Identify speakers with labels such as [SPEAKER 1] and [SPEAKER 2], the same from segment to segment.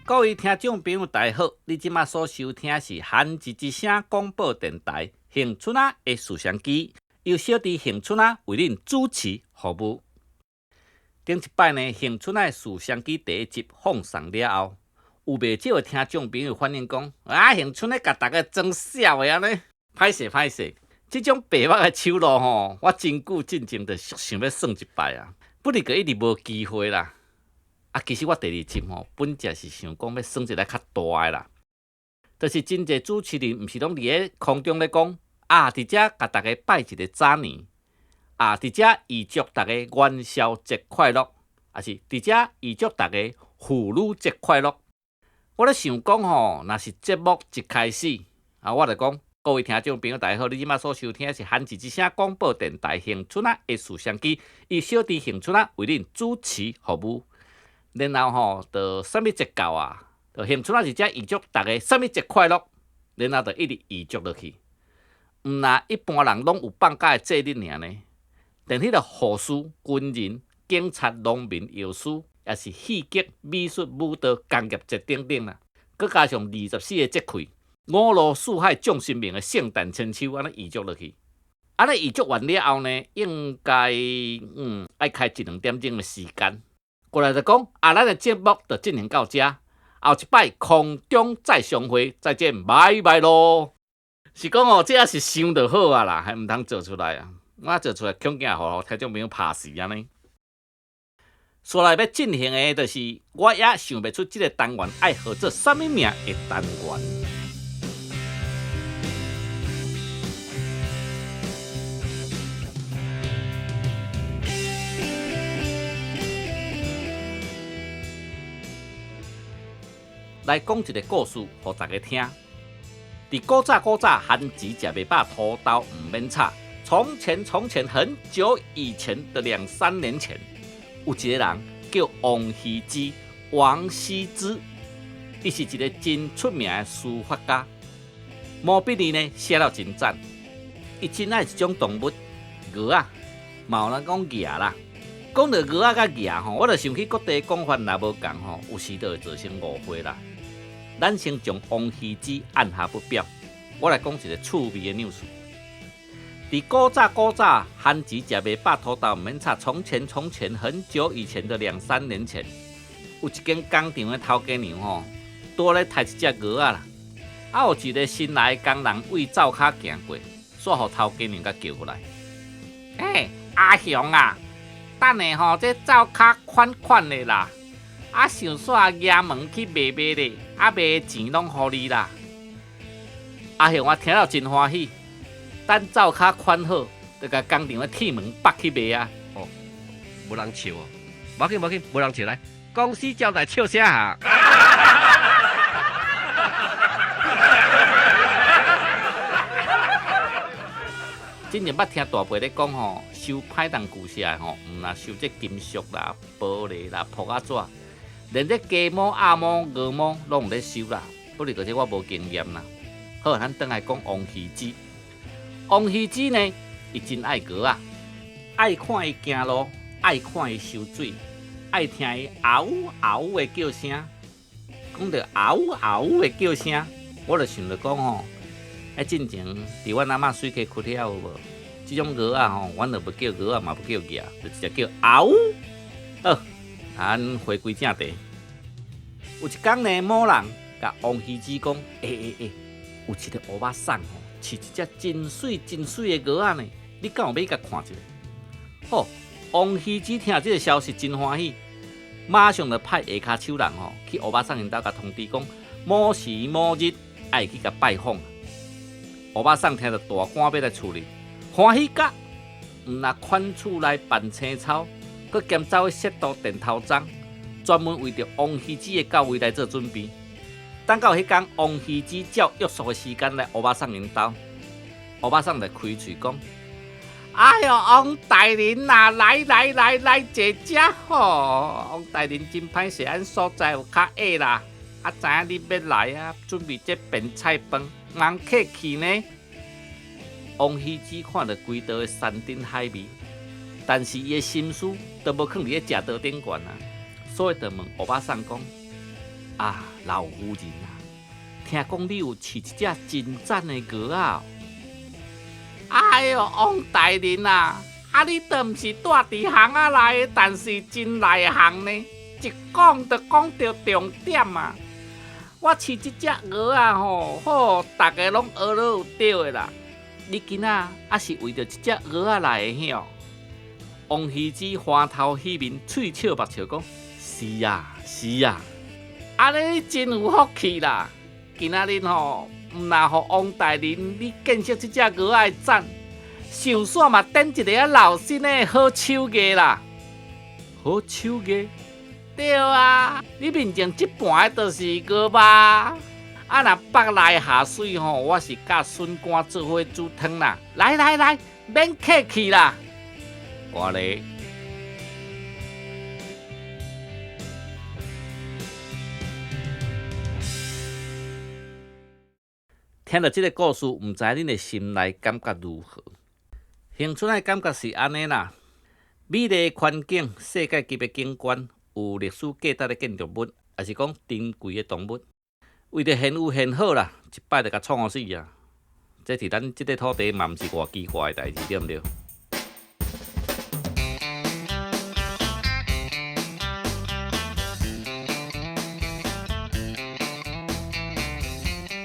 [SPEAKER 1] 各位聽眾朋友，大家好！你這馬所收聽的是韓字之聲廣播電臺恆春仔的思想機，由小弟恆春仔為恁主持服務。頂一擺呢，恆春仔的思想機第一集放送了後，有袂少的聽眾朋友反映講：啊，恆春咧共逐家裝痟的按呢，歹勢歹勢！這種白目的手路吼，我真久進前就想欲耍一擺啊，不過一直無機會啦。啊，其實我第二集吼，本來是想講欲耍一个較大的啦，就是真濟主持人毋是攏佇咧空中咧講，啊，佇遮共逐家拜一个早年，啊，佇遮預祝逐家元宵節快樂，抑是佇遮預祝逐家婦女節快樂。我咧想講吼，若是節目一開始，啊，我就講各位聽眾朋友，大家好，你這馬所收聽的是韓字之聲廣播電臺恆春仔的思想機，由小弟恆春仔為恁主持服務。然後吼，就啥物節到啊？就恆春仔佇遮預祝逐家啥物節快樂，然後就一直預祝落去。毋若一般人攏有放假的節日爾呢，連彼个護士、軍人、警察、農民、藥師，抑是戲劇、美術、舞蹈、工業節等等啦，閣加上24個節氣、五湖四海眾神明的聖誕千秋，按呢預祝落去。按呢預祝完了後呢，應該愛開一兩點鐘的時間。過來就講，啊，咱的節目就進行到這，後一擺空中再相會，再見，拜拜囉。是講哦，這也是想就好啊啦，還毋通做出來啊！我做出來恐驚予聽眾朋友拍死按呢。紲來欲進行的，就是我也想袂出這个單元愛號做啥物名的單元。來講一个故事，予大家聽。佇古早古早，番薯食袂飽，土豆毋免炒。從前從前，很久以前的兩三年前，有一个人叫王羲之，王羲之，伊是一个真出名的書法家，毛筆字呢寫了真讚。伊真愛一種動物，鵝仔，嘛有人講鵝啦。講到鵝仔佮鵝吼，我就想起各地講法若無仝吼，有時就會造成誤會啦。咱先將王羲之按下不表，我來講一个趣味的故事。佇古早古早，番薯食袂飽，土豆毋免炒。從前從前，很久以前的兩三年前，有一間工廠的頭家娘吼，拄咧刣一隻鵝仔啦。啊，有一个新來的工人對灶跤行過，煞予頭家娘共叫過來。欸，阿雄啊，等下吼，這灶跤寬寬的啦。啊，想煞衙門去賣賣咧，啊賣的錢攏予你啦。阿雄啊，聽了真歡喜，等灶跤款好，就共工廠的鐵門縛去賣啊。
[SPEAKER 2] 哦，無人笑哦，無要緊無要緊，無人笑來，公司招待笑聲哈。
[SPEAKER 1] 之前捌聽大伯咧講吼，收歹重舊舍的吼，毋若收這金屬啦、玻璃啦、簿仔紙，連這雞毛、鴨毛、鵝毛攏有咧收啦。不過這我無經驗啦。好，咱轉來講王羲之。王羲之呢，伊真愛鵝仔，愛看伊行路，愛看伊泅水，愛聽伊啊嗚啊嗚的叫聲。講著啊嗚啊嗚的叫聲，我就想著講吼。啊，進前佇阮阿嬤水溪窟遐有無？這種鵝仔吼，阮就無叫鵝仔，嘛無叫鵝，就直接叫啊嗚。好，咱回歸正題。有一工呢，某人共王羲之講：欸欸欸，有一个烏巴桑吼，飼一隻真媠真媠的鵝仔呢，你敢有欲去共看一下？好，王羲之聽著這个消息真歡喜，馬上就派下跤手人吼去烏巴桑𪜶兜共通知講，某時某日愛去共拜訪。烏巴桑聽著大官欲來厝裡，歡喜甲，毋若款厝內辦青草，閣兼走去雪度電頭鬃，專門為著王羲之的到位來做準備。等到彼工，王羲之照約束的時間來烏巴桑𪜶兜，烏巴桑就開喙講：哎喲，王大人啊，來來來來坐遮吼！王大人真歹勢，阮所在有較矮啦，啊，知影你欲來啊，準備這便菜飯。毋客氣呢，王羲之看著規桌的山珍海味，但是伊的心思都無囥佇咧食桌頂懸啊，所以就問烏巴桑講：啊，老夫人啊，聽講你有飼一隻真讚的鵝仔。哎喲，王大人啊，啊你都毋是住佇巷仔內，但是真內行呢，一講就講著重點啊！我飼這隻鵝仔吼，好，逐家攏學了有對的啦。你今仔抑是為著這隻鵝仔來的吼？王羲之歡頭喜面，喙笑目笑講：是啊，是啊，按呢你真有福氣啦！今仔日吼，毋若予王大人你見識這隻鵝仔的讚，上煞嘛等一个老身的好手藝啦。好手藝？對啊，你面前這盤的就是鵝肉。啊，若腹內下水吼，我是佮筍乾做伙煮湯啦。來來來，免客氣啦。我咧。聽著這个故事，毋知恁的心內感覺如何？興春的感覺是按呢啦，美麗的環境、世界級的景觀、有歷史價值的建築物，抑是講珍貴的動物，為著現有現好啦，一擺就共創予死啊！這佇咱這塊土地嘛，毋是偌奇怪的代誌，對毋對？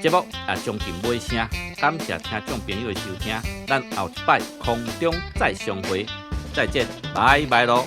[SPEAKER 1] 節目也將近尾聲，感謝聽眾朋友的收聽，咱後一擺空中再相會，再見，拜拜囉。